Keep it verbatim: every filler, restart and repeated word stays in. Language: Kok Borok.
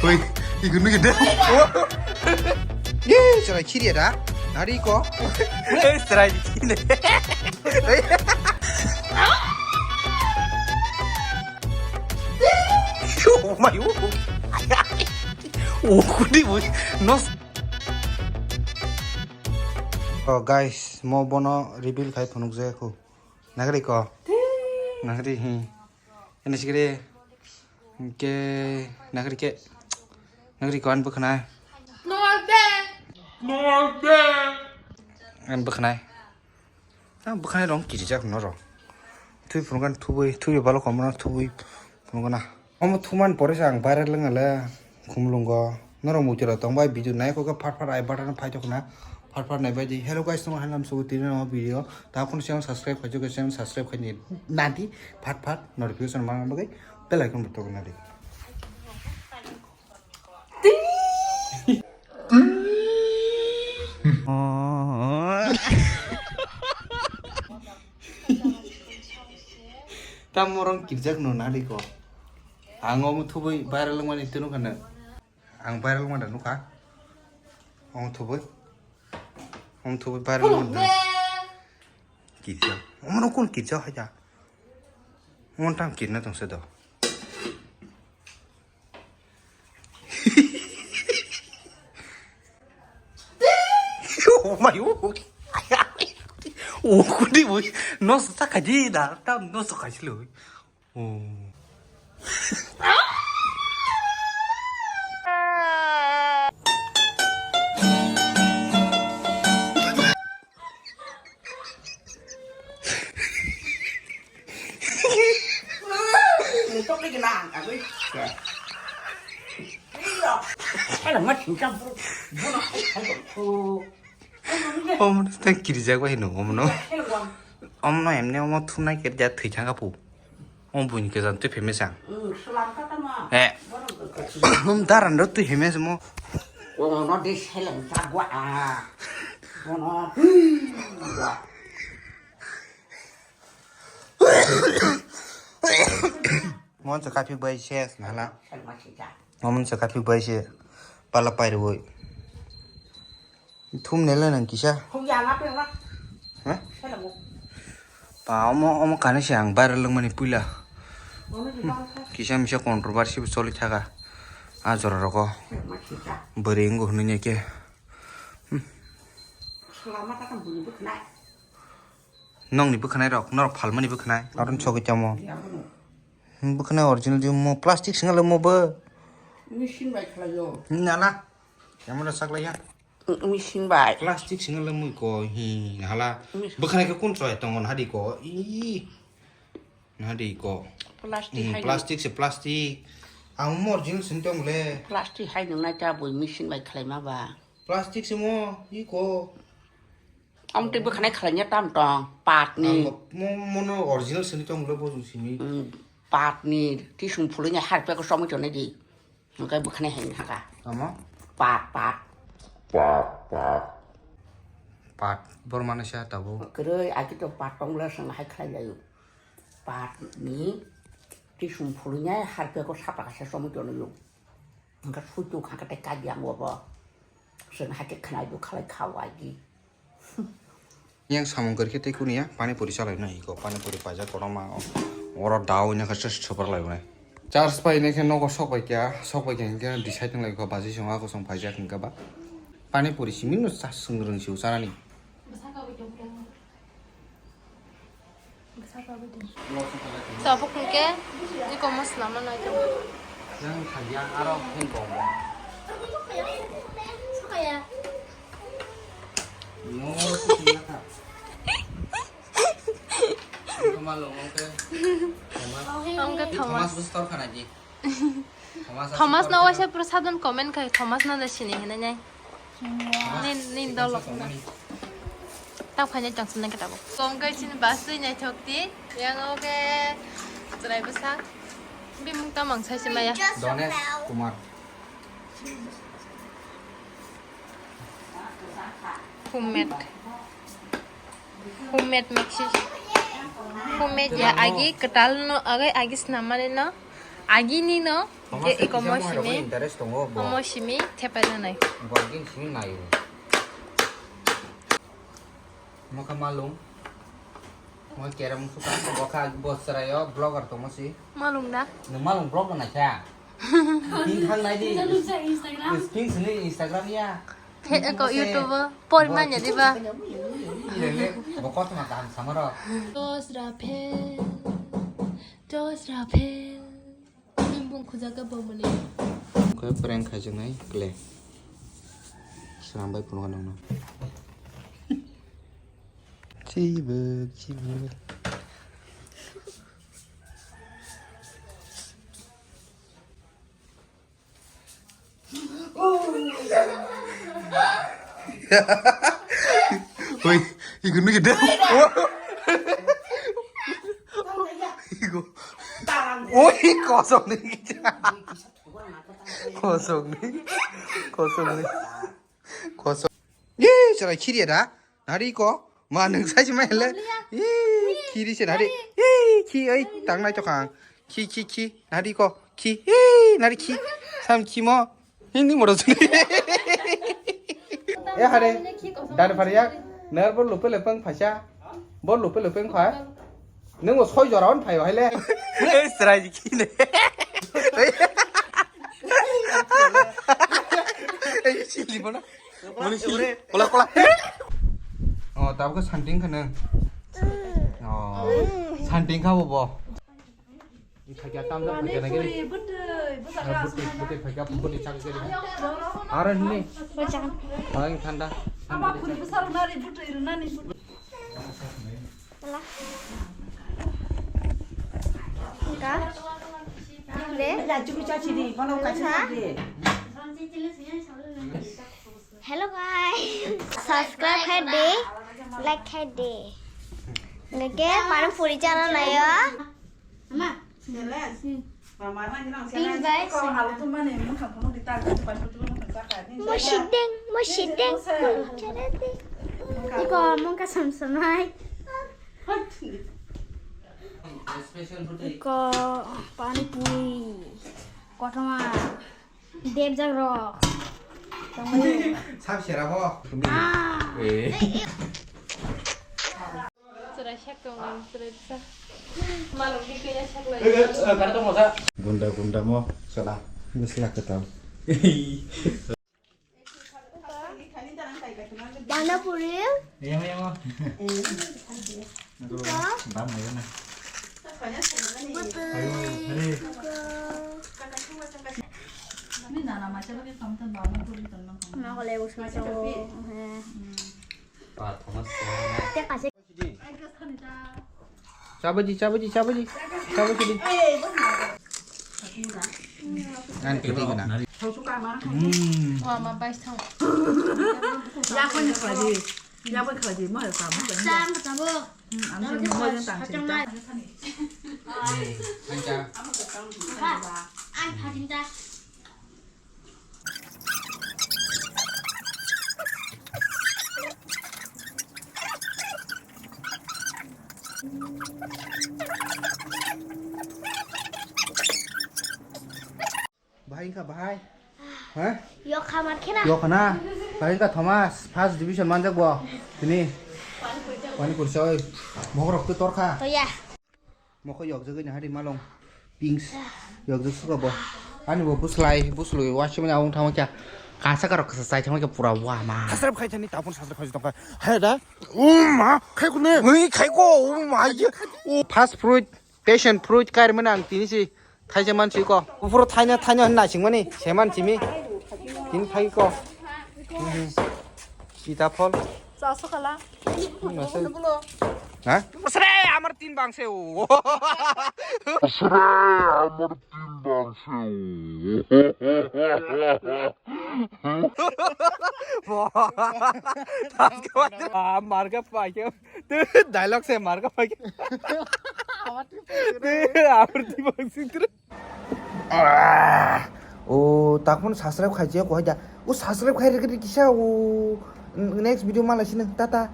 Hui, iku nugi de. Ye, chara khiri da. Nari ko. Eh, chara khiri. Oh my, oh. Oh, kudi boy. Nos. Oh guys, mo bono reveal khai phunuk je khu. Nagri ko. Nagri hi. Ini sikri. Ke nagri ke. Nagri ko an bukhnai. An bukhnai. Ang bwkhani rong kirijak no rong. Thui phunukgan thubui, thubui balo komono thubui phunukgana. Omo thuman pore se ang viral wngale khumulungo. Norok muchura tongbai video naikok khe phat phat ai button phai tokna. Phat phat naibai di. Hello guys, tamo hanam sugu tini no video. Ta khun siang subscribe khai jok siang subscribe khai ni. Nadi phat phat notification mang bagwi bell icon button nadi. Tamo rong kirjak no nari ko. Ang omo thubui viral wngmani tunu kana. Ang viral wngmani nukha. Omo thubui. Omo thubui viral wngmani. Kirjak. Omo no kun kirjak haja. Omo tam kirna tongse do. Oh my, oh. Oh, kudi boy. Nos ta kaji da, ta nos kaji lo. Oh. Omo tang kirijak bai no omo no. Omo no emne omo thumnai khe ja thwi thang apu. Omo buini khe jan twi famous ang. Eh. Omo daran ro twi famous mo. Omo no de seleng jagwa a. Omo. Mon se kaphik bai se nala. Mon se kaphik bai se pala pai roi. Thum ne le nang kisa. Ha? Pa omo omo kani se ang bar lung mani puila. Kisa misa controversy bo choli thaka. A jora rogo. Bwrwi wngkha hwnwi khe. Nongni bwkhanai rok, norok phalmani bwkhanai, norok sogwi tamo. Bwkhanai original di mo plastic singa le mo bo. Machine bai khlaio. Nala. Yamano saklaiya. Machine bai. Plastic singa le mo ko hi hala. Bwkhanai ke kun choi tongo hadi ko. I. Hadi ko. Plastic hai. Plastic se plastic. Ang mo original sin tong le. Plastic hai nung nai ta bui machine bai khlai ma ba. Plastic se mo i ko. Amtwi bwkhanai khlaina tam tong, patni. Ang mo, mo, mono original sini tong le bo sini. Mm, patni, tisung phulwini harpya ko somoi tongnai di. Hwnkhe bwkhanai hai haka. Tamo? Pat, pat. Pat, pat. Pat, bor mano sa tabo. Kwrwi, agi to pat tong le song hai khlai laio. Patni, tisung phulwini harpya ko sapa kaisa somoi tongnai yo. Hwnkhe suitu hwnkhe tei kadiang obo. Chwng hai khe khwnai bo khalai kha wai di. Yang samung kwrwi khe tei kuniya pani puri chalai no iko pani puri paijak kotorma oro dao ina khe swpar lai unai. Charge pai nai khe nogo sok pai kya sok pai kya hwnkhe decide wng lai kho baji song ako song paijak hwnkhe ba pani puri simi no cha swng rwng si chanani. Tabuk hwnkhe iko masla ma nai tongo. Yang thaiya aro hwnkhe tongo. Yo, sini kha. Kemalo ngke. Thomas. Ngke Thomas. Thomas bus tor khana ji. Thomas no waisa pura sadon comment khai Thomas no da sini hinai nai. Nin, nin dolok na. Tak phanya chang sinai kita bo. Kong kai sini bus twi nai thok ti. Yang oke. Chwrai bwsa. Bimung tamang sai se maya. Donesh Kumar. Homemade. Homemade mixi. Homemade ya agi kwtal no, agi, agi snamani no, agi ni no, je iko mo simi, interest tongo bo. Mo simi thepai nai. Bo agi simi nayo. Mo kha malung. Mo kerem suka, bo kha bo chwraio vlogger tongmo si. Malung da? Nwng malung vlog na kha. Ping thang nai di. Instagram. Ping sini Instagram ya. He, ko YouTube o, por manya diba? Bo kotoma kaham samaro. Dos Rafael, Dos Rafael. Bung khujaka bo mani. Khe prank khaijaknai kle. Sram bai phunukha nangno. Chibuk, chibuk. Oi, iku nugui de. Iku. Oi, kosong ni. Kosong ni. Kosong ni. Kosong. Ye, chwrai khiriya da? Nari ko? Ma nwng sai se mai le? Ye, khiri se nari. Ye, khi oi tang nai to khang. Khi, khi, khi. Nari ko? Khi. Ye, nari khi. Sam khi mo. Hindi mo rosuni. E hare. Dar phariya. Nar bo lupe lepeng phaisa. Bo lupe lepeng pha. Nwng bo soi jora on phaio haile. Ei, chwrai khine. Ei, chili bono. Moni chili. Kola, kola. Oh, tabuk santing khane. Oh, santing kha bo bo. Thakya tam jam thakya nagi. Butwi, butwi thakya, butwi chak jeri. Aro hini. Ang thanda. Ama khuri bwsarok nari butwi rwnani. Hello guys, subscribe khai de, like khai de. Nge ke pani puri chana nayo. Musideng, musideng. Iko mungka samsamai. Iko pani puri. Kotoma. Debjak rok. Sab sera bo. Ah. Eh. Chwrai sak tong ang, chwrai sa. Malok di kaya sak lai. Gunda gunda mo sala. Bwsla kwtal. Bana puri. Yama yama. Bam mai na. Butwi. Ayo, hare. Ni nana macha lagi kamta bana puri tanna. Ma kole usma so. He. Pa Thomas. Te kase. Chabaji, chabaji, chabaji. Chabaji. Ang kiti gana. Hmm. Wa ma bai thang. Ya ko ni khaji. Ya ko khaji ma ka ma. Cham ka bo. Hmm, ang mo jang tang cham. Ang cha. Ang khaji ta. Bahai wngkha bahai. Ha? Yok hamar khena. Yok khana. Bahai wngkha Thomas, first division manjak bo. Tini. Pani puri choi. Bohrok tu torkha. To ya. Mokho yokjagwi nahari malong. Pings. Yokjak suka bo. Ani bo buslai, buslui wasimani awung thangma kya. Kasa karok kasa chai thangma kya pura wa ma. Subscribe khai thani tapon subscribe khai tongkha. Hai da. O ma, khai kune. Ui, khai ko. O ma, ye. O first fruit, passion fruit kar mana ang tini si. Thaisa mansi ko. Upuro thaina, thaina honna singmani. Seman simi. Tini khai ko. Sita phol. Chaso khala. Masa. Ha? Sre, amar tin bangse o. Sre, amar tin bangse o. Ah, marga paike. Dialogue se marga paike. Amar tin bangse. Amar tin bangse. Ah, o takmano subscribe khai je ko haja. O subscribe khai rikri kisa o next video malai sini. Tata.